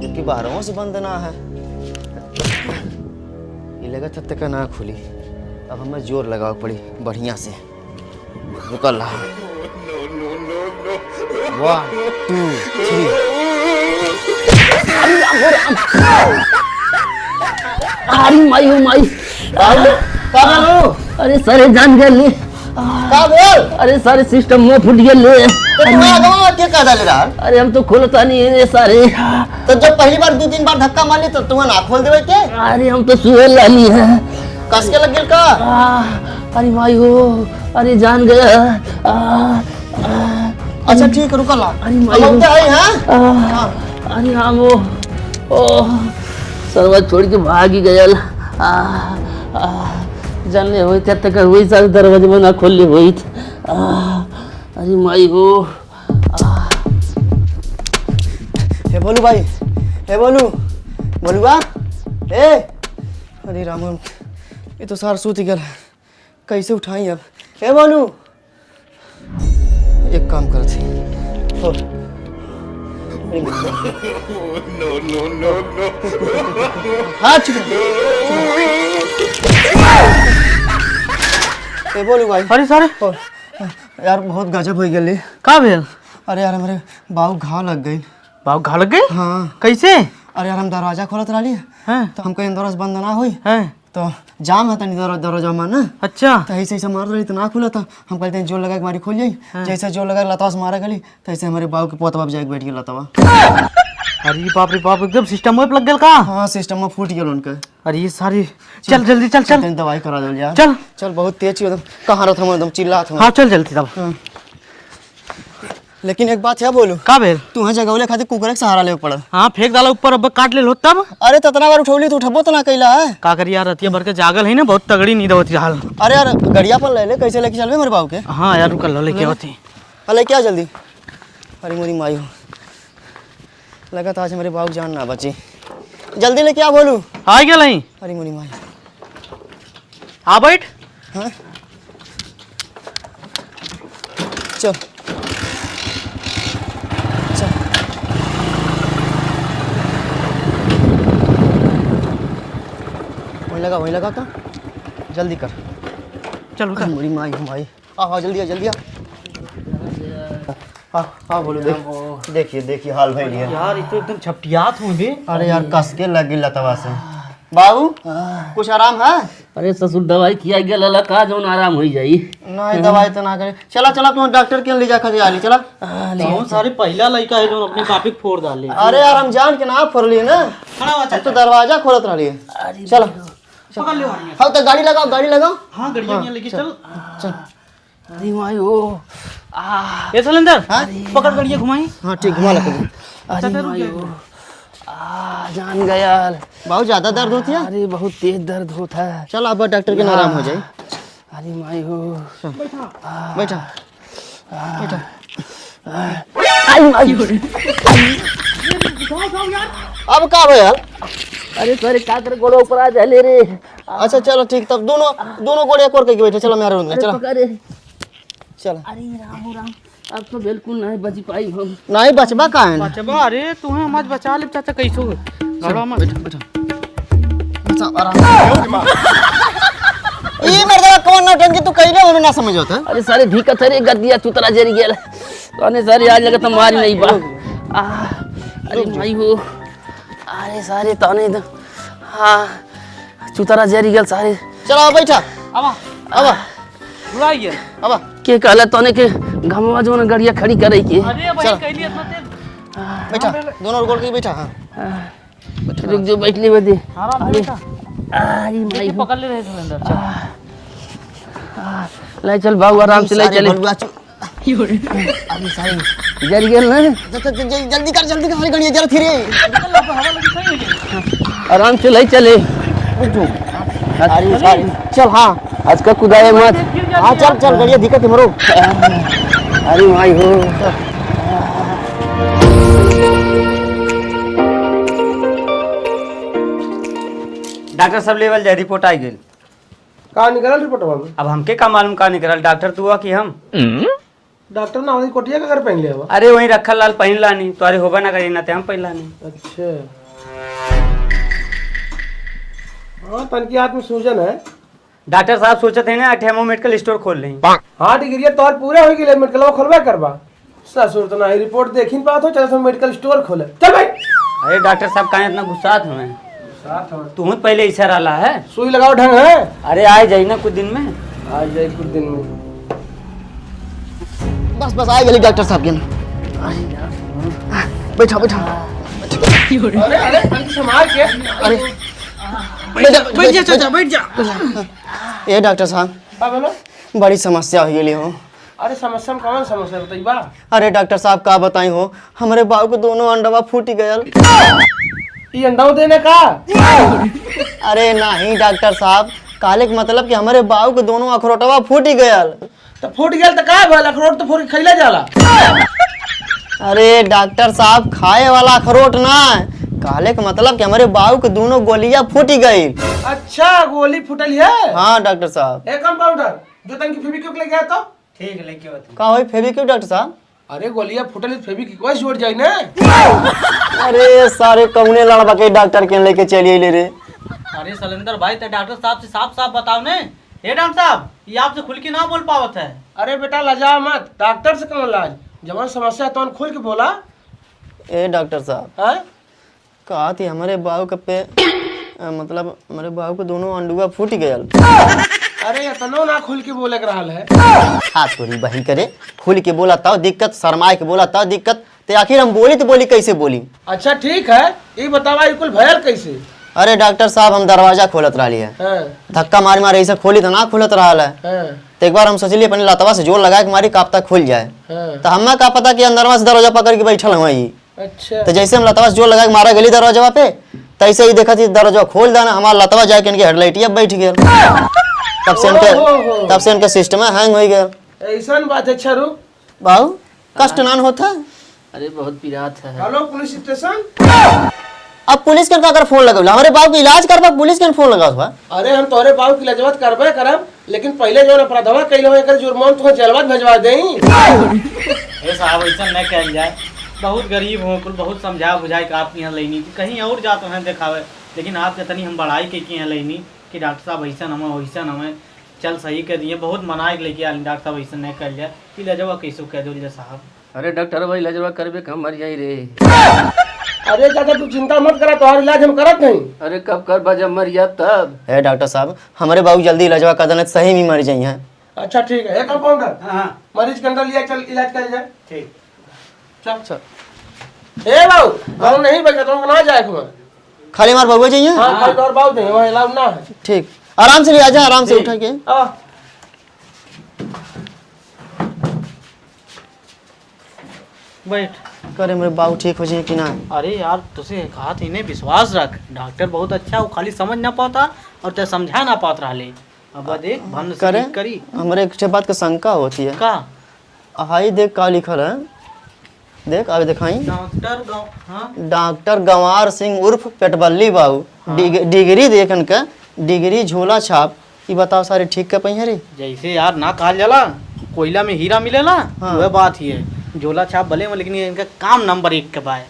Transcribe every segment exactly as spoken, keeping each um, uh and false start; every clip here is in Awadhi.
कि बाहरों से बंद ना है। ये लगा तब तक ना खुली। अब हमें जोर लगावे पड़ी बढ़िया से। रुकल रहा। One, two, three। अरे राम हो राम। अरे माई हो माई। का भेल हो? अरे सारे जान गए ले। का भेल? अरे सारे सिस्टम में फूट गए ले। तो तुम्हें आगवा के का डाले रहा? अरे हम तो खोलता नहीं है सारे। तो जब पहली बार दो तीन बार धक्का मार ली तो तुम्हें ना खोल देवे के? अरे हम तो सुए लानी है। कस के लग गेल का? आ, अरे माई हो, अरे जान गया। आ, आ, अच्छा ठीक है, रुका ला। अरे माई हम हो। आते हैं, हाँ? आ, हाँ। अरे राम हो, ओ, सरवा छोड़ के भाग ही गयल। आ, आ, जान ले होई, तब तक होई, सारे दरवाजे में ना खोल ले होई। आ, अरे माई हो। आ। हे बोलू भाई, हे बोलू, बोलुआ, ए, अरे राम, ये तो सार सूत गल। कैसे उठाई अब? हे बोलू, एक काम करत ही। हो। No, no, no, no। हाँ, चुप। ए, बोलू भाई। अरे, सारे। हो। यार, बहुत गजब हो गेले। का भेल? अरे यार, हमरे बाऊ घाव लग गई। बाऊ घाव लग गई? हाँ। कैसे? अरे यार, हम दरवाजा खोलत रहली। हाँ। तो हमको अंदर से बंद ना हुई। हाँ। तो जाम है तनी दर-, दरवाजा में ना। अच्छा। तो ऐसे, ऐसे मारत रही तो ना खुला था। हम कहते हैं जोर लगा के मारी खोल जाई। हाँ। जैसे जोर लगा के लतवा से मारा गली, तैसे हमरे बाऊ के पोतवा पे जाके बैठ गया लतवा। अरे बाप रे बाप, एकदम सिस्टम में लग गया का? हाँ, सिस्टम में फूट गया उनका। अरे ये सारी, चल जल्दी चल, चल। तनी दवाई करा दे यार। चल। चल, बहुत तेज ही एकदम, कहाँ रहत हम एकदम चिल्लात हम। हाँ, चल जल्दी तब। हाँ। लेकिन एक बात है बोलू। का भेल? तू है जगौले खातिर कुकुर के सहारा लेवे पड़ल। हाँ, फेंक डाला ऊपर, अब काट ले लो तब। अरे, ततना बार उठौली, तू उठबो तो ना कैला है। का करी यार, रतिया भर के जागल है ना, बहुत तगड़ी नींद होती हाल। अरे यार, गड़िया पर ले ले, कैसे लेके चलबे मेरे बाबू के? हाँ यार, रुकल लो, लेके ले ले। होती। हाँ, लेके आ जल्दी। अरे मोरी माई हो, लगत आज हमरे बाबू के जान ना बची। जल्दी लेके आ बोलू। आ गया नहीं। अरे मोरी माई। आ बैठ। हाँ? चल। चल। वहीं लगा, वहीं लगा तो। जल्दी कर। चल, उतर। अरे, मोरी माई, माई। आ, आ, जल्दी आ, जल्दी आ। हाँ, हाँ, बोलो, देख, देखिए, देखिए, हाल भइल है। यार, ये तो एकदम छपटियात हूँ बे। अरे यार, कस के लग गई लतवा से। बाबू, हाँ। कुछ आराम है? अरे ससुर, दवाई खिया गेल रहला का, जौन आराम होई जाई? नहीं, दवाई तो ना करे। चला, चला, तुम डॉक्टर के ले जा, खातिर आली, चला। हाँ, ले चला। सारे पहला लड़का है जो अपने बापी के फोड़ डाले। अरे यार, हम जान के ना फोड़ लिए ना। खड़ा हुआ हम तो चाचा। दरवाजा खोलत रहली। अरे चलो। पकड़ ले, वहाँ। हाँ, तो गाड़ी लगाओ, गाड़ी लगाओ। हाँ, गाड़ी हाँ, यहाँ लेके चल। चल। चल। अरे माई ओ। आ। ए सलेंदर, हाँ? पकड़ गड़िया घुमाई। हाँ, ठीक, घुमा ला, पकड़। अरे चाचा, रुक माई जा। ओ। आ, जान गया। बहुत ज्यादा दर्द होती है? अरे, बहुत तेज दर्द होता है। चल, अब डॉक्टर के ना आराम हो जाए। अरे माई ओ। चल। बैठा। बैठा। बैठा। अरे माई। अब का भइल? अरे सर, का करे, गोड़ ऊपर आ जाले रे। अच्छा, चलो ठीक, तब दोनों, दोनों गोड़ एक ओर करके बैठे, चलो मेरे room में, अरे चलो। पकड़ रे। चलो। अरे राम राम, अब तो बिल्कुल नहीं बच पाई हम। नहीं बचबा का है? बचबा? अरे तुम्हें हम आज बचा ले चाचा, कैसो घबरा मत। बैठो, बैठो। बचा, आराम से। ई मर्दवा कौन नौटंकी तू कइले, हमें ना समझ होता। अरे सारे धिकत है रे, गद्दिया चुतरा जरी गेल। तने सारे आज लगत मारी नहीं बा। आ, अरे भाई हो। अरे सारे तने तो, हाँ, चुतरा जरी गेल सारे। चला बैठा। आवा। आवा। बुला गया। आवा। के कहला तने के घमवा जो ना गड़िया खड़ी करे के। अरे भाई, चल। कहली इतना तेज। बैठा। दोनों गोड़ के बैठा, हाँ। हाँ। रुक जो, बैठ ले बदे। आराम से अरे, बैठा। अरे माई देखिए, हो। पकड़ ले रहे सलेंदर, चल। आ, आ, ले चल बाबू, आराम से ले सारे चले। भलुआ चु- अरे सारे जर गेल ना। ज-, ज-, ज-, जल्दी कर, जल्दी कर, हमारी गड़िया जरा फिरे। आराम से ले चले। रुक जो। अरे सारे, चल, हाँ। आज का कुदाए मत। हाँ, चल, चल, गड़िया दिक्कत है मरो। अरे माई हो। डॉक्टर साहब, लेवल जाए, रिपोर्ट आ गई। का निकलल रिपोर्टवा में? अब हमके का मालूम का निकलल, डॉक्टर तू आ कि हम? डॉक्टर ना होई कोटिया का घर पहन ले हवा? अरे वहीं रखल लाल पहिन लानी, तोहरे होबा ना करे ना ते हम पहिन लानी। अच्छा। हाँ, तनकी हाथ में सूजन है। डॉक्टर साहब सोचत है ना, एक ठे हम medical store खोल लें। हाँ, डिग्री तोहर पूरे हो गई, मेडिकलवा खोलबे करबा। ससुर तो ना ही रिपोर्ट देखी पावत हो, चल तुम मेडिकल स्टोर खोले। चल भाई। अरे डॉक्टर साहब, काहे इतना गुस्सात हमें? गुस्सात हमें। तू पहले ऐसा रहला है। सुई लगाओ ढंग है। अरे आ जाई ना कुछ दिन में। आ जाई कुछ दिन में। बस, बस, आ गए डॉक्टर साहब के। बैठा, बैठा। अरे, अरे, संभाल के। अरे, बैठ जा, बैठ जा, चाचा, बैठ जा। ए डॉक्टर साहब, हाँ, बोलो। बड़ी समस्या हो गई हो। अरे, समस्या में कौन समस्या बताई बा? अरे डॉक्टर साहब, का बताई हो, हमरे बाऊ के दोनों अंडवा फूटी गयल। ई अंडवा देने का? अरे नहीं डॉक्टर साहब, कहले के मतलब कि हमरे बाऊ के दोनों अखरोटवा फूटी गयल। तो फूट गयल तो का भल? अखरोट तो फोड़ के खैले जाला। अरे डॉक्टर साहब, खाए वाला अखरोट ना, कहले के मतलब कि हमरे बाऊ के दोनों गोलियां फूटी गई। अच्छा, गोली फूटल है? हाँ डॉक्टर साहब। ए कंपाउंडर, जो तनकी फेविक्विक लेके आ तो। ठीक है, लेके आओ तुम। का होई फेविक्विक डॉक्टर साहब? अरे गोलियां फूटल है, फेविक्विक वैसे जोड़ जाई ना। अरे सारे कौने लड़बा के डॉक्टर के लेके चलिए ले रे। अरे सलेंदर भाई, ते डॉक्टर साहब से साफ साफ बताओ ने। ए डॉक्टर साहब, ये आपसे खुल के ना बोल पावत है। अरे बेटा, लजा मत, डॉक्टर से कौन लाज, जवन समस्या है तवन खुल के बोला। ए डॉक्टर साहब, हाँ? कहा थी हमरे बाऊ के पे, अ, मतलब हमरे बाऊ के दोनों अंडुआ फूट गयल। अरे इतनो ना खुल के बोले के रहल है। खास तोरी बहन करे, खुल के बोला तब दिक्कत, शर्माए के बोला तब दिक्कत, ते आखिर हम बोली तो बोली कैसे बोली? अच्छा ठीक है, ये बतावा, ये कुल भयल कैसे? अरे डॉक्टर साहब, हम दरवाजा खोलत रहली है, हाँ। धक्का मारी मारी ऐसे खोली तो ना खुलत रहल है। हाँ। तो एक बार हम सोचली अपने लतवा से जोर लगा के मारी, कब तक खुल जाए। हाँ। तो हमें का पता कि अंदरवा से दरवाजा पकड़ के बैठल हुआ ही। अच्छा। तो जैसे हम लतवा से जोर लगा के मारा गेली दरवाजवा पे, तैसे ही देखा थी दरवाजा खोल देना, हमारा लतवा जाके इनके हेडलाइटिया बैठ गया। तब से इनके, ओहो हो। तब से इनके सिस्टम हैंग हो गया। ऐसन बात है। अच्छा रुक। बाऊ, कष्ट हाँ। नान होता। अरे बहुत पिरात है। हेलो पुलिस स्टेशन। अब पुलिस के का कर फोन लगौला? हमरे बाऊ के इलाज करबा, पुलिस के फोन लगावत बा? अरे हम तोहरे बाऊ के इलाजवा त करबे करब, लेकिन पहिले जौन अपराधवा कइले हो एकर जुर्माना तुहे जेलवा त भेजवा देई। ए साहब, ऐसा न कइल जाए। बहुत गरीब हो, कुल बहुत समझा बुझाए के आपके यहाँ लइनी, कहीं और जात हैं देखावे, लेकिन आपके तनी हम बड़ाई के, के यहाँ लइनी कि डॉक्टर साहब ऐसा न हमें, वैसा न हमें, चल सही कर दिए, बहुत मनाए के लेके आली डॉक्टर साहब, ऐसा न कइल जाए। इलाजवा कैसे कह दो साहब? अरे डॉक्टर भाई, इलाजवा करबे कि हम मर जाई रे। अरे चाचा, तू चिंता मत करा, तोहार इलाज हम करत नहीं। अरे कब करबा, जब मर जाब तब। ए डॉक्टर साहब, हमरे बाबू जल्दी इलाजवा कर देना, सही में मर जाई हैं। अच्छा ठीक है, ए कंपाउंडर, हाँ, हाँ। मरीज के अंदर लिया चल, इलाज कर जाए। ठीक। चल। चल। ए बाबू, बाबू नहीं बैठा, तुमको ना जाए हुआ। खाली हमार बउआ जाइए? हाँ, हाँ। खाली तोहार बाबू जाइए, वहाँ अलाउड ना है। ठीक, आराम से ले आ जा, आराम से ठीक। उठा के। आ। बैठ। करे मेरे बाबू ठीक हो जाए कि ना? अरे यार, तुसे कहा था इन्हें विश्वास रख, डॉक्टर बहुत अच्छा, वो खाली समझ ना पाता और ते समझा ना पात रहले। अब देख, भंड से करे, ठीक करी। हमरे एक ठे बात के शंका होती है। का? हाई देख का लिखल है, देख आगे दिखाई। डॉक्टर गं-, हाँ। डॉक्टर गंवार सिंह उर्फ पेटबल्ली बाबू, हाँ। डिग-, डिग्री देखन का, डिग्री झोला छाप। ई बताओ सारे ठीक के पहिया रे? जैसे यार ना कहल जाला, कोयला में हीरा मिलेला, हाँ। वह बात ही है। झोला छाप भले में, लेकिन इनका काम नंबर एक के बाय।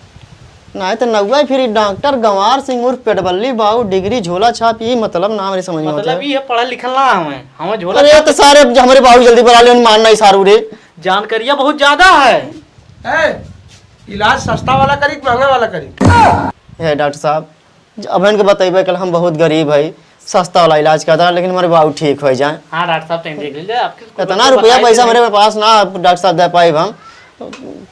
नाहीं तो नौवा फिर डॉक्टर गंवार सिंह उर्फ पेटबल्ली बाबू डिग्री झोला छाप, ई मतलब ना हमरे समझ में मतलब होता है। ई है पढ़ल लिखल ना हमें, हमें झोला अरे छाप तो सारे हमरे बाबू जल्दी बुला ले, मानना ही सारू रे। जानकारियाँ बहुत ज्यादा है। ए, इलाज सस्ता वाला करी कि महंगा वाला करी? हे डॉक्टर साहब, अब इनके बतइबे कल हम बहुत गरीब है, सस्ता वाला इलाज कर देना, लेकिन हमारे बाबू ठीक हो जाए। हाँ डॉक्टर साहब, तनी देख लीजिए, आपके इतना रुपया पैसा मेरे पास ना, डॉक्टर साहब, दे पाइब हम।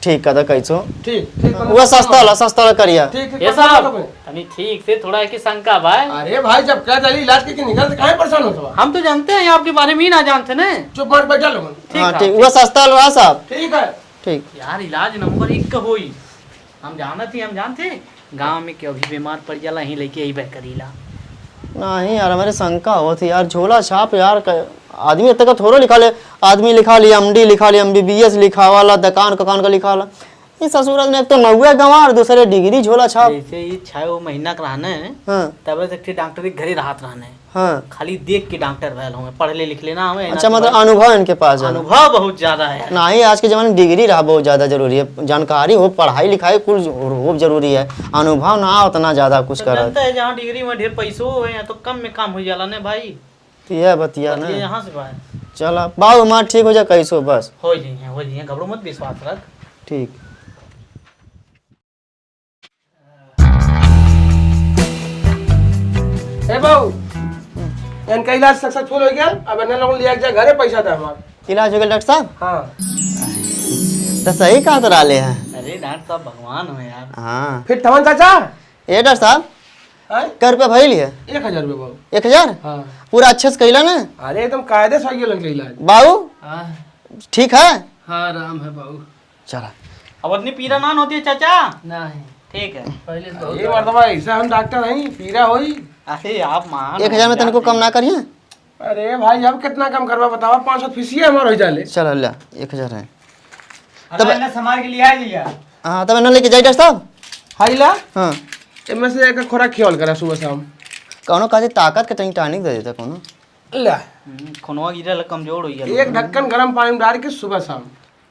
ठीक कर दे कैसो। ठीक, ठीक, वो सस्ता वाला, सस्ता वाला करिया। ठीक, ठीक, ये साहब, तनी ठीक से थोड़ा एक ही शंका बा। अरे भाई, जब कह दिली इलाज के निकल, तो काहे परेशान होत बा? हम तो जानते हैं आपके बारे में ही ना जानते ना। चुप मार बैठा लोगन। ठीक हाँ, साहब, ठीक, ठीक। वो सस्ता वाला साहब। ठीक है। ठीक। यार, इलाज नंबर एक का होई। हम जानत ही, हम जानते, गाँव में केहू भी बीमार पड़ जाला, ही लेके अइबे करीला। नहीं यार, हमरे शंका होत ही यार, झोला छाप यार, क-, आदमी इतना का थोड़ो लिखा ले, आदमी लिखा लिया, एमडी लिखा लिया, एमबीबीएस लिखावाला, दुकान, दुकान का लिखाला। ये ससुर ने एक तो नौवे गंवार, दूसरे डिग्री झोला छाप। जैसे ही छह वो महीना के रहने, हाँ। तबे से एक ठे डॉक्टर के घरे रहत रहने। हाँ। खाली देख के डॉक्टर भयल हमें, पढ़ले लिखले ना हमें, अच्छा, मतलब अनुभव इनके पास है। अनुभव बहुत ज्यादा है। नहीं, आज के जमाने में डिग्री रहा बहुत ज्यादा जरूरी है, जानकारी हो, पढ़ाई लिखाई कुल हो जरूरी है, अनुभव ना उतना ज्यादा कुछ तो करत। जानता है, जहाँ डिग्री में ढेर पैसो है, यहाँ तो कम में काम हो जाला ने भाई। तो यह बतिया ना। बतिया यहाँ से बाहर। चला, बाबू हमार ठीक हो जा कैसो बस। हो जाइए, हो जाइए, घबरो मत, विश्वास रख। ठीक। ए बाबू, इनका इलाज सक्सेसफुल हो गया। अब इन्हें लोगन लिया के जा घरे, पैसा दे हमार। इलाज हो गया डॉक्टर साहब? हाँ। तो सही कहा तो रहले हैं। अरे डॉक्टर साहब भगवान हो यार। हाँ। फिर ठमन चाचा? ए डॉक्टर साहब, आय? कै रुपया भइल है? एक हजार रुपया बाबू। एक हजार? हाँ। पूरा अच्छे से कइला ना? अरे एकदम कायदे से हो गया इनका इलाज। बाबू? हाँ। ठीक है? हाँ, आराम है बाबू। चला। अब उतनी पीड़ा ना होती है चाचा? नहीं। ठीक है। पहले से बहुत ये ज्यादा। मर्दबा ऐसा हम डॉक्टर हैं, पीड़ा होई। अरे आप मान एक हजार में तनिको कम ना करिए? अरे भाई, अब कितना कम करवा बतावा, पाँच सौ फीसिए हमार हो जाले। चला, ले, एक हजार है। अरे तब इन्हें संभाल के लिया लिया। हाँ, तब इन्हें लेके जाई डॉक्टर साहब। हाई ला। हाँ। इनमें से एक खुराक खियावल करा सुबह शाम। कौनो काजे ताकत के तनी टॉनिक दे देता कौनो। ले। हम्म, खुनवा गिरे ला कमजोर हो गया। एक ढक्कन गरम पानी में डाल के सुबह शाम।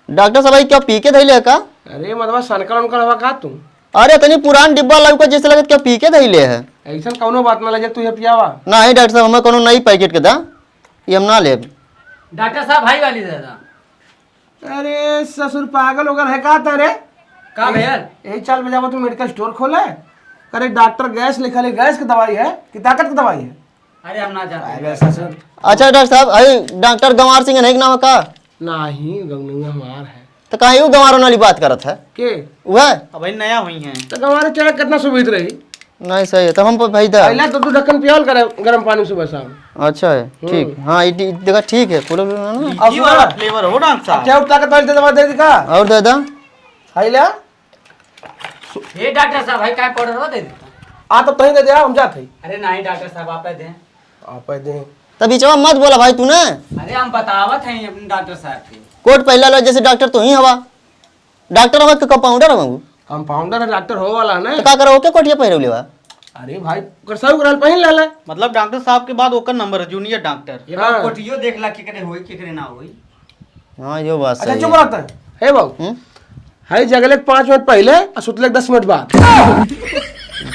डॉक्टर साहब, ई क्या पी के धइले है का? अरे, मतलब, सनकल उनकल हवा का तू? अरे, इतनी पुरान डिब्बा लउका, जैसे लगत क्या पी के धइले है। ऐसन कौनो बात ना लगे, तू ये पियावा। नहीं, डॉक्टर साहब, हमें कौनो नई पैकेट के दा, ये हम ना लेब। डॉक्टर साहब, हाई वाली दे दा। अरे, ससुर पागल वगल है का तेरे? का भैया? यही चाल बजावा, तू मेडिकल स्टोर खोले, करे डॉक्टर गैस लिखा ले, गैस की दवाई है कि ताकत की दवाई है? अरे, हम ना जाते। पागल ससुर। अच्छा डॉक्टर साहब, अरे डॉक्टर गंवार सिंह नहीं नाम का? नहीं, गंगनुआ हमार है। तो काहे वो गंवारों वाली बात करत है? के? वह? अब भाई नया हुई हैं। तो गंवारे चाहे कितना सुविध रही। नहीं सही है, तब हम पर भेज दे। पहले तो तू ढक्कन पियावल करे गरम पानी सुबह शाम। अच्छा है, हम्म। ठीक। हाँ, ये टी-, देखा ठीक है, पूरा ना। लीची अब वाला सुना। फ्लेवर हो डॉक्टर साहब। अच्छा, उठा के पहले दवा दे दी का? और दे दा। खाई ले। ए डॉक्टर साहब, भाई, काय पाउडर दे देता? आ, तो तहीं दे दे, हम जात हई। अरे नहीं डॉक्टर साहब, आप दे। आप दे। तब बीचवा मत बोला भाई तू ना। अरे हम बतावत हई अपने डॉक्टर साहब के। कोट पहिला लो, जैसे डॉक्टर तू ही हवा। डॉक्टर हवा के कंपाउंडर हवा वो। कंपाउंडर है, डॉक्टर हो वाला ना। तो का करो, ओके कोटिया पहिरौले बा? अरे भाई, ओकर सौ ग्राम पहिन लेले। मतलब डॉक्टर साहब के बाद ओकर नंबर है, जूनियर डॉक्टर। ये हाँ। बात कोटियो देख ला, केकरे होई, केकरे ना होई। हाँ, यो बात अच्छा, सही चुप है। रहता है। हे बाबू, हम्म? हाई जगले के पाँच मिनट पहले और सुतले के दस मिनट बाद।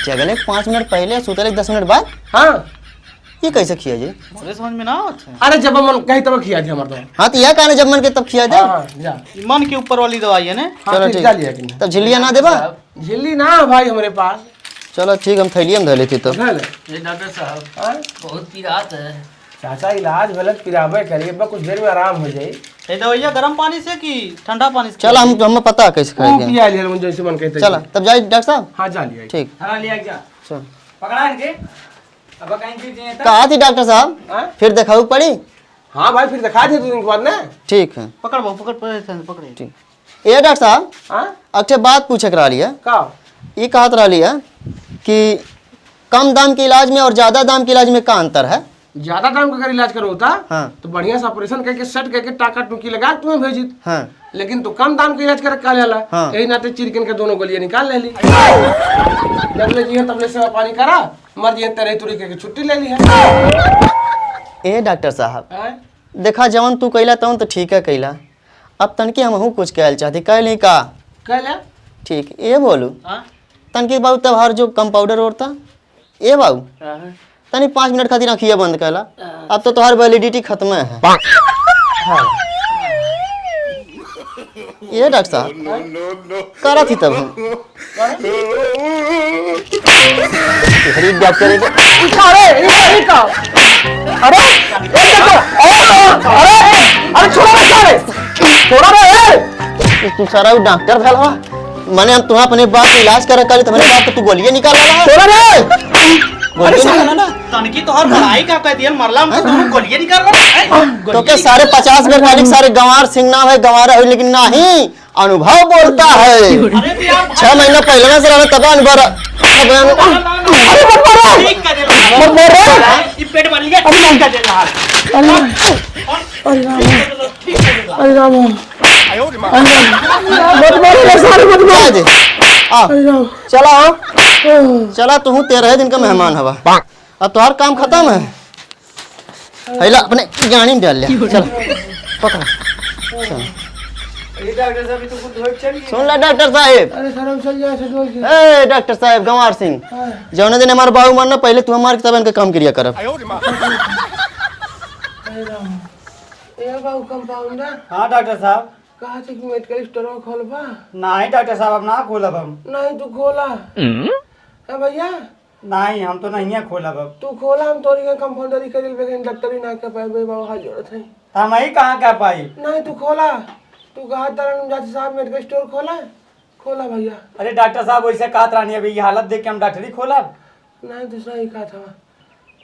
जगले के पाँच मिनट पहले, सुतले के दस मिनट बाद? हाँ। ये कैसे खिया जी? मुझे समझ में ना आवत है। अरे, जब मन कही तब खिया जी हमार तो। हाँ, तो यह कहने जब मन के तब खिया दे। हाँ, हाँ, जा। ये मन के ऊपर वाली दवाई है ना? हाँ, चलो, ठीक, ठीक। जा लिया कि नहीं? तब झिल्लिया ना देबा? झिल्ली ना है भाई हमरे पास। चलो, ठीक, हम थैलिया में धर लेती तो। धर ले। ये डॉक्टर साहब, हाँ? बहुत पिरात है। चाचा, इलाज गलत पिराबे करी, अब कुछ देर में आराम हो जाई। ये दवाइया गर्म पानी से कि ठंडा पानी से चला, हम, खियाई? हमें पता है कैसे तू खाएंगे। पिया लिया, जैसे मन कहते चला, हैं। तब जाई डॉक्टर साहब। हाँ, जा लिया। ठीक। हाँ, लिया जा। चल। पकड़ा इनके। अब कहीं गिर जाए तो? कहा थी डॉक्टर साहब? हाँ? फिर दिखाऊ पड़ी? हाँ भाई, फिर दिखा दे दो दिन के बाद ना। ठीक है। पकड़ बाबू, पकड़, पकड़, पकड़। ठीक। ए डॉक्टर साहब, हाँ? एक ठे बात पूछे के रहली है। का? ई कहत रहली है कि कम दाम के इलाज में और ज्यादा दाम के इलाज में का अंतर है? ज्यादा दाम का अगर इलाज करो होता, हाँ। तो बढ़िया से ऑपरेशन करके, सेट करके, टाका टूकी लगा के तुम्हें भेजित। हाँ। लेकिन तो कम दाम के इलाज करे का लेला? हाँ। यही नाते चिरकिन के दोनों गोलियां निकाल ले ली। जब ले जिए तब ले सेवा पानी करा, मर जिए तेरे तुरी के छुट्टी ले ली है। ए डॉक्टर साहब, हाँ? देखा जवन तू कैला तवन तो ठीक है कैला, अब तनकी हमहू कुछ कहल चाहती, कह ली का? कह ले। ठीक, ए बोलू। हाँ? तनकी बाबू तब हर जो कंपाउंडर ओढ़ता, ए बाबू, हाँ। तनी पाँच मिनट खातिर आँखिया बंद कैला, हाँ। अब तो तोहार वैलिडिटी खत्म है। हाँ। ए डॉक्टर साहब, करत ही तब हम। अरे डॉक्टर, ई का रे? ई का, ई का? अरे, ए डॉक्टर, अरे, अरे, अरे, छोड़ो ना सारे। छोड़ो ना, ए। तू सारा वो डॉक्टर भला? माने हम तुम्हारा अपने बाप के इलाज करे काली, तुम्हारे बाप को तू गोलियां निकाल रहा है? छोड़ो ना। गोलियां अरे निकाल ना। तनकी तोहर पढ़ाई का कह दिया, मरला में तो तू गोलियां निकाल रहा है। तो क्या सारे पचास में खाली सारे गंवार सिंह नाम है, गंवार है, लेकिन नहीं। अनुभव बोलता है। अरे तो यार, छह महीना पहले ना से रहना तब अनुभव रहा। ना, ना, ना, ना। अरे मत मारो। ठीक कर दे। मत मारो। ये पेट भर लिया, ठीक कर दे रहा है। अरे, अरे राम। ठीक कर दे रहा है। अरे राम। अरे राम। मत मारो, सारे मत मारो। आ। अरे राम। चला, आ। चला, तू तेरह दिन का मेहमान हवा। अब तोहार काम खत्म है। हैला अपने गाड़ी में डाल ले। चल, पकड़। चल। ये डॉक्टर साहब, ये तो कुछ धोए चल गए। सुन ला डॉक्टर साहब। अरे सर, हम चल जाए, सर, डोल के। ए डॉक्टर साहब, गंवार सिंह, हाँ। जौने दिन हमार बाबू मरना, पहले तू मार के तब इनका काम क्रिया करब। अरे राम। ए बाबू कंपाउंडर। हाँ डॉक्टर साहब। कहा थे कि मेडिकल स्टोर खोलबा? नहीं डॉक्टर साहब, अब ना खोलब हम। नहीं, तू खोला। हम्म? है भैया? नहीं, हम तो नहीं है खोलब अब। तू खोला, हम तोरी के कंपाउंडरी करिल बेगन डॉक्टरी ना कर पाए, बाबू हाथ जोड़त है। हम ही कहाँ कर पाई? नहीं, तू खोला। तू कहा तारा जाति साहब मेडिकल स्टोर खोला, खोला भैया। अरे डॉक्टर साहब, वैसे कहत रहनी, अभी ये हालत देख के हम डॉक्टरी खोलब? नहीं, दूसरा ही कहा था,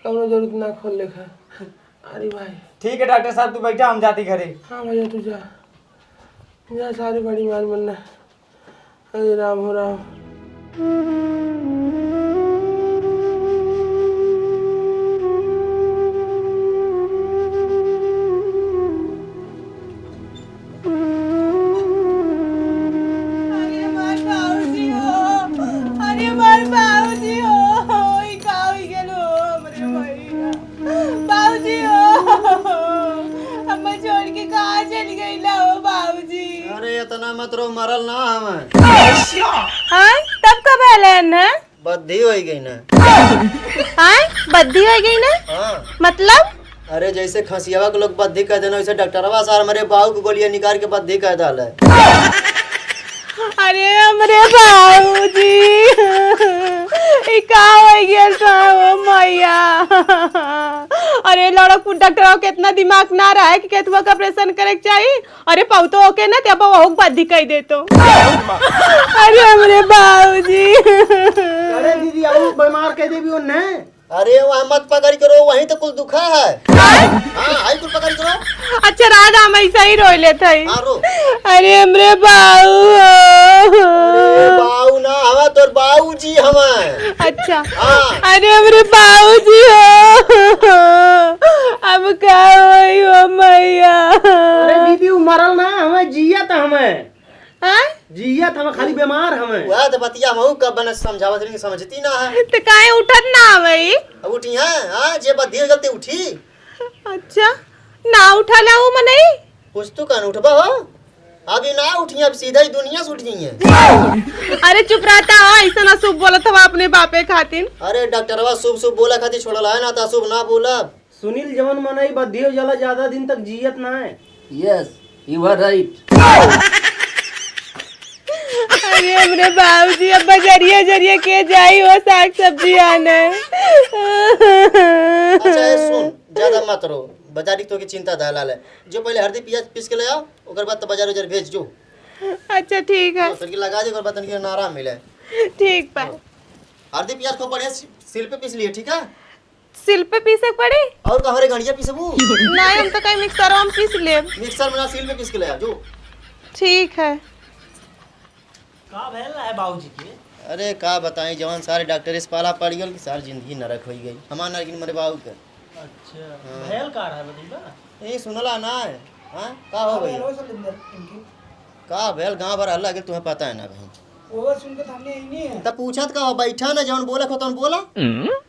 कौनो जरूरत ना खोल लेखा। अरे भाई। ठीक है डॉक्टर साहब, तू बैठा, हम जाती घरे। हाँ भैया, तू जा, जा, सारी बड़ी मान बनना। हरे राम हो राम। अरे हमार बाबूजी हो, अरे हमार बाबूजी हो, ई का होइ गेल हो हमरे भैया? बाबूजी हो, हमें छोड़ के कहाँ चल गइला हो बाबूजी? अरे इतना मत रो, मरल ना हमें। हाँ, तब कब आलन है? बद्धी होइ गई ना। आय, बद्धी होइ गई ना? हाँ। मतलब? अरे जैसे खसियावा के लोग बद्धी कह देना, वैसे डॉक्टरवा सार हमरे बाऊ के गोलियां निकाल के बद्धी कह डाले। अरे हमरे बाबूजी, ई का होइ गया साहब मैया? अरे लड़कपुर डॉक्टरवा के इतना दिमाग ना रहे कि केथुआ के ऑपरेशन करे के चाही। अरे पौतो ओके ना, ते अब ओहू के बद्धी कह देतो। अरे हमरे बाबूजी। अरे दीदी, आऊ बीमार कह देबी ओन्ने। अरे वहाँ मत पकड़ करो, वहीं तो कुल दुखा है। हाँ, हाई कुल पकड़ करो। अच्छा राधा, हम ऐसा ही रोई लेत हई। हाँ, रो। अरे हमरे बाऊ। अरे बाऊ ना हवा, तोर बाऊजी हवा। अच्छा। हाँ। अरे हमरे बाऊजी हो, अब का होई हो मैया? अरे दीदी, उ मरल ना हवा, जियत हवा। हाँ? जियत हवा, खाली बीमार हवा। वह तो बतिया हमहू कब बने समझावत रही, समझती ना है। तो काहे उठत ना हवा ई? अब उठी है, हाँ, जे बद्धी हो गलती उठी। अच्छा, ना उठाला उ मनई? कुछ तो कान उठबा हो, अभी ना उठी, अब सीधा ही दुनिया से उठ गई है। अरे चुप रहता हो, ऐसा ना शुभ बोलत हवा अपने बापे खातिर। अरे डॉक्टरवा शुभ शुभ बोला खातिर छोड़ला है ना, तो अशुभ ना बोलब। सुनील, जवन मनई बद्धी हो जाला, ज्यादा दिन तक जियत ना है। Yes, you are right। अरे हमरे बाबूजी, अब बजरिया जरिया के जाई हो साग सब्जी आने। अच्छा, ए, सुन, ज्यादा मत रो, बाजारी तो की चिंता दा लाले। जो पहले हरदी पियाज पीस के ले आओ, ओकर बाद तो बाजार उजार भेज जो। अच्छा, ठीक है। तो तनकी लगा दे, ओकर बाद तनकी आराम मिले। ठीक बा। हरदी पियाज को बढ़िया सी-, सील पे पीस लिए, ठीक है? सील पे पीसे के पड़ी? और कहाँ रे गड़िया पीसबू? नहीं, हम तो कहीं मिक्सरवा में पीस लेब। मिक्सर में ना, सील पे पीस के ले आ, जो। ठीक है। का भैल ना है बाबूजी के? अरे का बताई, जवन सारे डॉक्टर इस पाला पड़ गल कि सारी जिंदगी नरक होइ गई। हमार नरक मरे बाबू के। अच्छा, हाँ। भैल का रहा बतइबा? ए, सुनला ना है? हाँ? का हो का भैया? भैल हो सलेंदर इनके? का भैल, गाँव भर हल्ला गेल, तुम्हें पता है ना भाई। ओवर सुन के तो हमने यही नहीं है। तब पूछत का हो, बैठा ना, जौन बोले को तौन बोला।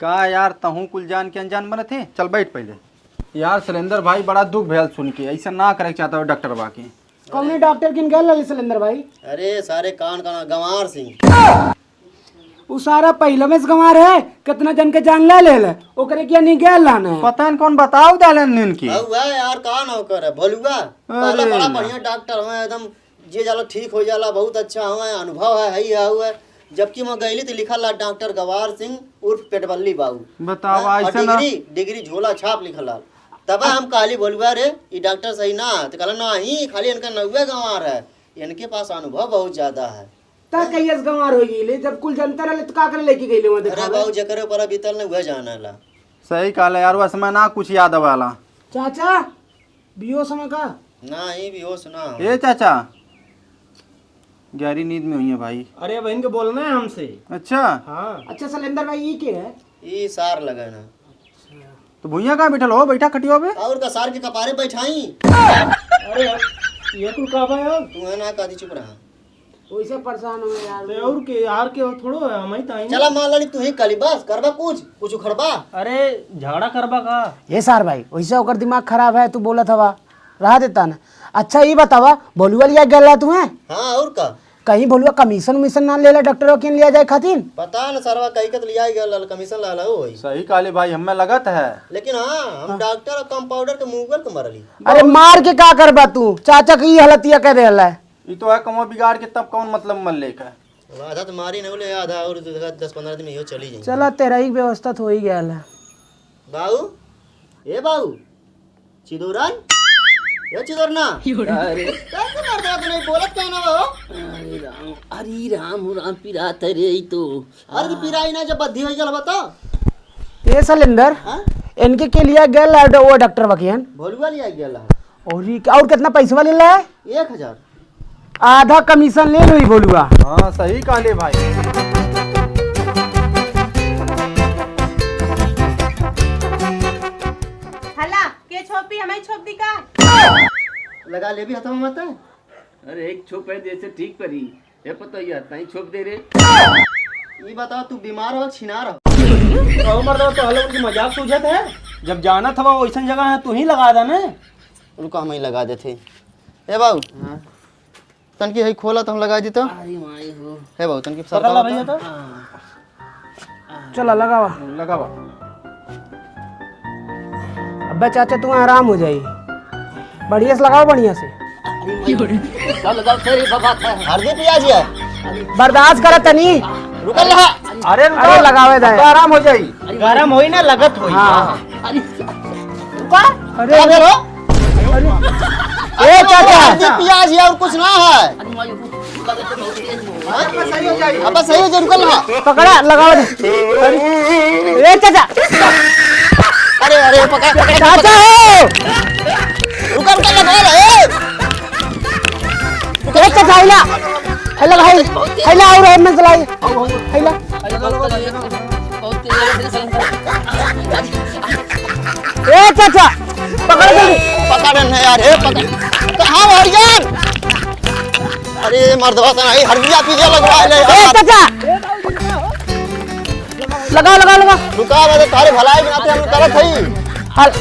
का यार, तहूँ कुल जान के अनजान बनत है? चल बैठ पहले। यार सलेंदर भाई, बड़ा दुख भैल सुन के, ऐसा ना करे के चाहता हो डॉक्टर बा के। कौने डॉक्टर किन गैल रहे सलेंदर भाई? अरे सारे कान कान, गंवार सिंह। उ सारा पहिले में से गंवार है, कितना जन के जान ले ले ले, ओकरे किया नहीं गैल लाना है। पता न कौन बताओ डालन इनकी। हउआ यार, का ना ओकर है, भोलुआ। अरे पहला बड़ा ना। बढ़िया डॉक्टर हुआ एकदम, जे जाला ठीक हो जाला, बहुत अच्छा हुआ है, अनुभव है, है ही है हुआ है। जबकि वहाँ गईली तो लिखल ला डॉक्टर गंवार सिंह उर्फ पेटबल्ली बाबू। बताओ, हाँ, और ऐसे ना। डिग्री, डिग्री झोला छाप लिखल ला। तब हम कहली भोलुआ रे, ई डॉक्टर सही ना है। तो कहला, "नहीं, खाली इनका नौवे गंवार है, इनके पास अनुभव बहुत ज्यादा है।" ता कहियस गंवार हो गई ले, जब कुल जनता रहले तो का करे लेके गईले वहाँ अरे दिखावे? बाबू, जेकरे ऊपर बीतल नहीं, वह जाने ला। सही कहले यार, वह समय ना कुछ याद आवाला। चाचा, बेहोश हमें का? ना, ही बेहोश ना हो। ए चाचा, गहरी नींद में हुई है भाई। अरे, अब इनके बोलना है हमसे। अच्छा। हाँ। अच्छा, सलेंदर भाई, ये के है? ई सार लगन है। तो भुइयां कहाँ बैठल हो? बैठा खटिया पे। और का सार के कपारे बैठाई? अरे यार, ये कुल का बा यार? तू है ना, कादी चुप रहा। वैसे परेशान हो यार। ते और के, यार के थोड़ो है, हम ही तो हैं। चला मान लाली, तू ही काली बस, करबा कुछ, कुछ उखड़बा। अरे, झगड़ा करबा का? ये सार भाई, वैसे ओकर दिमाग खराब है, तू बोलत हवा, रहा देता ना। अच्छा, ई बतावा, भोलुआ लिया गेला तू हैं? हाँ, और का? कहीं भोलुआ कमीशन उमीशन ना लेला डॉक्टरवा के लिया जाए खातिर? पता न सरवा कहीं के तो लिया गया, लाल कमीशन लाला हो वही। सही कहले भाई, हमें लगत है। लेकिन हाँ, हम हाँ। डॉक्टर और कंपाउंडर के मुगल के मरली। अरे मार के का करबा तू? चाचा की ई हालतिया कर देला है। ई तो है कमवा बिगाड़ के, तब कौन मतलब मन लेकर? अब आधा तो मारी न बोले, आधा और दस पन्द्रह दिन में यो चली जाएंगे। चला, तेरा ही व्यवस्था तो हो ही गया है। बाऊ, ए बाऊ, चिदोरन, ए चिदोरना। अरे। कैसे मरता तू नहीं बोलत कहना हो? अरे राम, अरे राम, राम पिरात है रे, ई तो। अरे तो पिराई ना, जब बद्धी हो गया बता। ये सलेंदर, हाँ? इनके के लिया गया ला-, वो डॉक्टर वकियन। भोलुआ लिया गया ला। और ये, और कितना पैसवा लेला है? एक हजार। आधा कमीशन ले लो ही भोलुआ। हाँ, सही कहले भाई। हला, के छोपी, हमें छोप दी का? लगा ले भी हथवा मत। अरे, एक छोप है, जैसे ठीक परी। ए पतोहिया, तई छोप दे रे। ई बताओ, तू बीमार हो, छिनार हो? कहो मर्दवा, तो हलो उनकी मजाक सूझत है। जब जानत हवा वैसन जगह है, तू ही लगा दे ना। रुको, हम ही लगा देते। ए बाबू, हाँ। तनकी है खोला तो हम लगा देते। अरे माई हो। हे बाबू, तनकी पकड़ ला सरका भैया होता। तो। हाँ। चला, लगावा। लगावा। अब्बे चाचा, तू आराम हो जाई। बढ़िया से लगाओ, बढ़िया से। चल, चल, चल, बाबा, चल। हल्दी पियाज है। बर्दाश्त कर तनी। रुकल रहा। अरे रुको। अरे लगावे दे। तो आराम हो जाई। गरम होई ना, लगत होई। हाँ। अरे। रुका। अरे। का भेलो? अरे। ए चाचा। हल्दी पियाज है और कुछ ना है। अब बस सही हो जाए, रुकल रहा। पकड़ा, लगावा दे। अरे, ए चाचा। अरे, अरे, पकड़, पकड़, चाचा हो। रुकल, रुकल, लगा रहा, ए। ए चाचा, हैला। हैला भाई, हैला और है, मैं चलाई। हैला। ए चाचा, पकड़ जल्दी। पकड़ न यार, ए पकड़। कहाँ हो यार? अरे मर्दवा तो नहीं, हल्दिया पीछे लग रहा है यार। ए चाचा, लगाओ, लगाओ, लगाओ। रुका, मैं तो तारे भलाई बनाते हम करत हई। हल-,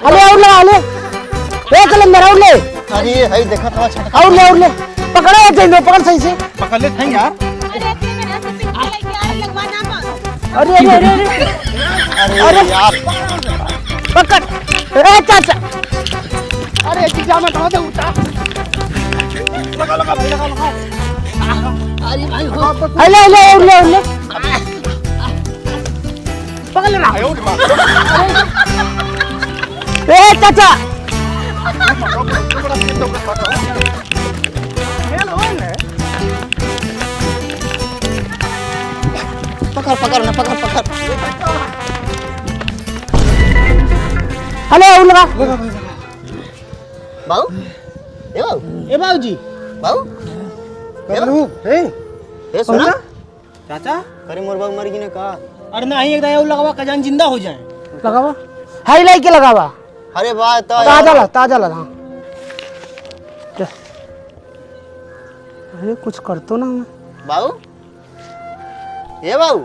हले और लगा, हले। ए, चल अंदर, और ले। अरे, हई देखा था, अच्छा। और ले, और ले। पकड़ो, एक जन दो, पकड़ सही से। पकड़ ले, थाई यार। अरे, अरे, अरे, अरे। अरे अरे। यार। पकड़। ए, चाचा। अरे, जीजा, मैं कहाँ से उठा? लगा, लगा, भाई, लगा, लगा। अरे भाई, हो। अरे, ले, ले, ले, ले। पकड़ लेना। ए, चाचा। पकड़, पकड़ ना, पकड़, पकड़। हेलो, उन लगा। बाऊ? ए बाऊ? ए बाऊजी। बाऊ? बाऊ? ए? ए, सुना? चाचा? अरे मोर बाऊ मर गई ना का? अरे नहीं, एक दाई और लगावा, कजान जिंदा हो जाए। लगावा। हाई लाई के लगावा। अरे वाह, तो ताजा ला, ताजा ला, हाँ। जा। अरे कुछ कर तो ना मैं। बाऊ? ए बाऊ?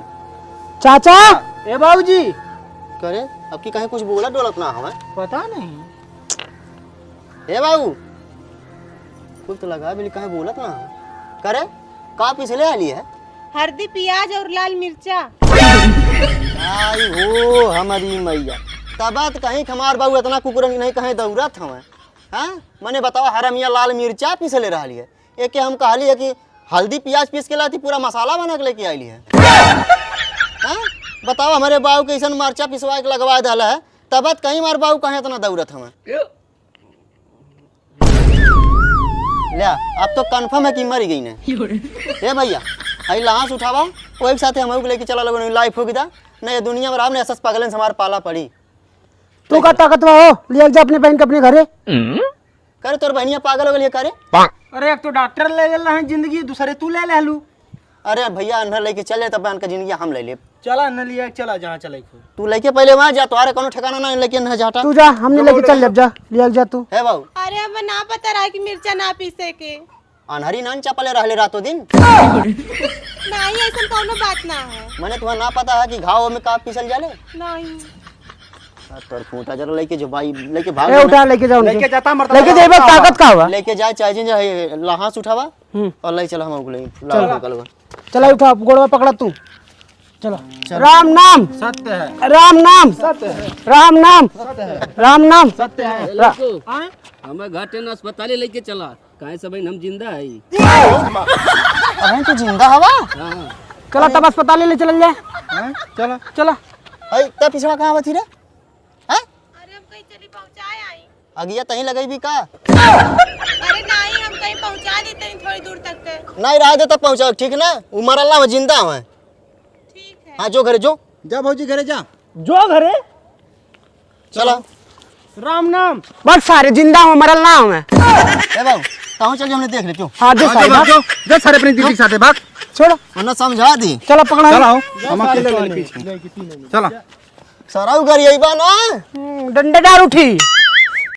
चाचा? ए बाऊजी। करे, अब की कहीं कुछ बोलत डोलत ना हवे। पता नहीं। ए बाऊ? कुल तो लगा बिल्ली, कहीं बोलत ना हवे। करे, का पिछले आली है? हरदी, पियाज और लाल मिर्चा। आई हो हमारी मैया, तब त कहीं हमार बाऊ इतना कुकुरन की नहीं कहीं दौड़त हवे। हाँ, मने बताओ, हरमिया लाल मिर्चा पीस ले रहली है, एके हम कहली है कि हल्दी पियाज पीस के लाती, पूरा मसाला बना के लेके आइली है। हाँ, बताओ, हमारे बाऊ के ऐसन मरचा पिसवा के लगवा डाला है, तब त कहीं हमार बाऊ कहीं इतना दौड़त हवे। ले, अब तो कन्फर्म है कि मर गई ने। ए भैया, हई लाश उठावा, ओही के साथे हमहू के लेके चला लोगन, लाइफ हो गई था। नहीं, ये दुनिया में राम ने ऐसा पगलन से हमार पाला पड़ी। तू का ताकतवा हो, लिया जा अपने बहन के अपने घरे। करे तोर बहनिया पागल हो गई है, करे? अरे एक तो डॉक्टर ले लेला है जिंदगी, दूसरे तू ले लेलू। अरे भैया, अन्हर लेके चले तब बहन का जिंदगी हम ले लेब। चला न लिया, चला जहाँ चले को। तू लेके पहले वहाँ जा, तुम्हारे कोनो ठिकाना ना लेके न जाटा। तू जा, हमने लेके चल लेब जा, लिया जा तू। है बाबू। अरे अब ना पता रहा कि मिर्चा ना पीसे के। अनहरी नान चपले रहले रातों दिन। नहीं, ऐसन कौनो बात ना है। मने तुम्हें ना पता है कि घाव में का पीसल जाले? नहीं। आ, तोर खूंटा जरा लेके जो भाई, लेके भाग ए, ना। उठा, लेके जाओ उनके। लेके जाता मरता लेके जाइबा, ताकत का हुआ? लेके जाए, चाहे जिन जाए, लहास उठावा हम्म। और ले चला हम ओकले, चला। लाओ, निकलवा। चला, उठा, गोड़वा पकड़ा तू। चला। चल। राम नाम। सत्य है। राम नाम। सत्य है। राम नाम। सत्य है। राम नाम। सत्य है। रा- लड़को, आय? हमें घाटे न अस्पताले लेके चला, काहे सब हम जिंदा है। अबे तू जिंदा हवा? हाँ। चला तब अस्पताले ले चलल जाए। हाँ, चला। चला। अरे, तब पिछवा कहाँ बची रे? हाँ? अरे, हम कहीं चली पहुँचाए आई। अगिया तहीं लगई भी का? अरे नहीं, हम कहीं पहुँचा देते हैं थोड़ी दूर तक के। नहीं, रह दे तब पहुँचाओ, ठीक ना? उ मरल ना, वो जिंदा हवे। ठीक है। हाँ, जो घरे जो। जा भौजी घरे जा। जो घरे। चला। राम नाम। बस सारे जिंदा हवे, मरल ना हवे। ए बाबू, तहूँ चल, हमने देख ले, क्यों? हाँ, जो हाँ, सारे जो भाग। जो, जो सारे अपनी दीदी के साथ है, भाग। छोड़ो। उन्हें समझा दी। चला, पकड़ा। चला हो, हम अकेले ले पीछे। चला। सरऊ गरियइबा ना? हम्म, डंडा डार उठी।